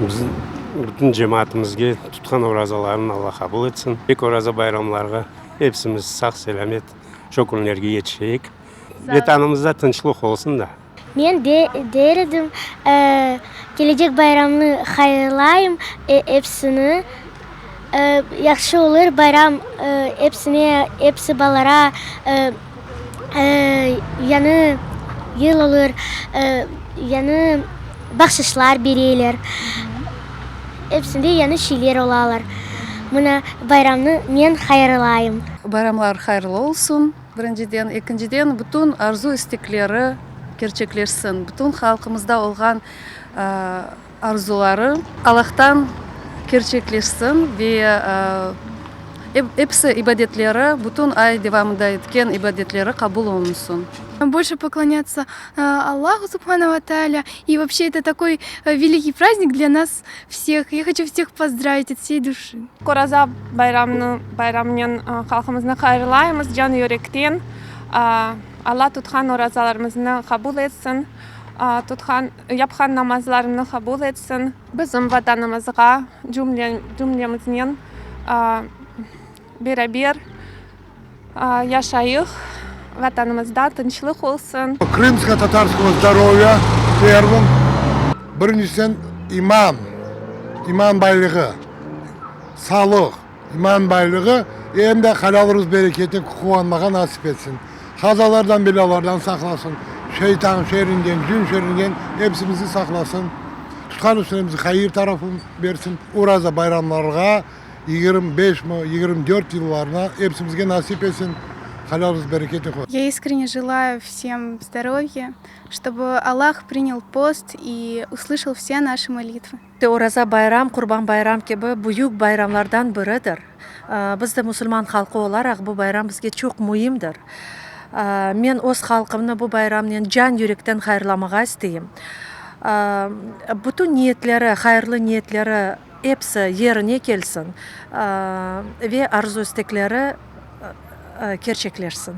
Bizim bütün cemaatımızge tutqan orazalarını Alla qabul etsin. Bek Oraza bayramlarğa epsimiz sağ-selâmet şo künlerge yetişeyik. Vetanımızda tınçlıq olsun da. Men de der edim, kelecek bayramnı hayırlayım epsini. Yahşı olur bayram epsine, epsi balalara yañı yıl olur, yañı bahşışlar bereler, epsinde yañı şeyler olalar. Mına, bayramnı men hayırlayım. Bayramlar hayırlı olsun, birinciden. Ekinciden, bütün arzu-istekleri kerçekleşsin. Bütün halqımızda olğan arzuları Allahtan kerçekleşsin ve episi ibadetleri, bütün ay devamında etken ibadetleri qabul olunsın. Больше поклоняться Аллаху Субхану ва Тааля. И вообще это такой великий праздник для нас всех. Я хочу всех поздравить от всей души. Oraza bayramnı bayramınen halqımıznı hayırlaymız can yürekten. Alla tutqan orazalarımıznı qabul etsin, tutqan, yapqan namazlarımnı qabul etsin. Bizim Vatanımızğa cümlemiznen beraber yaşayıq, Vatanımızda tınçlıq olsun. Krımsko-tatarskogo zdоровья первым, birincisen iman, iman baylığı, sağlıq, iman baylığı, em de halâl rızq bereketnen quvanmağa nasip etsin. Qazalardan, belâlardan saqlasın, şeytan şerrinden, cin şerrinden epsimizni saqlasın, tutqan işlerimizni hayır tarafın bersin. Oraza bayramlarğa 25 mi, 24 yıllarına epsimizge nasip etsin, halâl rızq bereketnen. Я искренне желаю всем здоровья, чтобы Аллах принял пост и услышал все наши молитвы. Oraza bayram, Qurban bayram kibi büyük bayramlardan biridir. Biz de musulman halqı olaraq bu bayram bizge çoq müimdir. Men öz halqımnı bu bayramnen can yürekten hayırlamağa isteyim. Bütün niyetleri, hayırlı niyetleri episi yerine kelsin ve arzu-istekleri kerçekleşsin.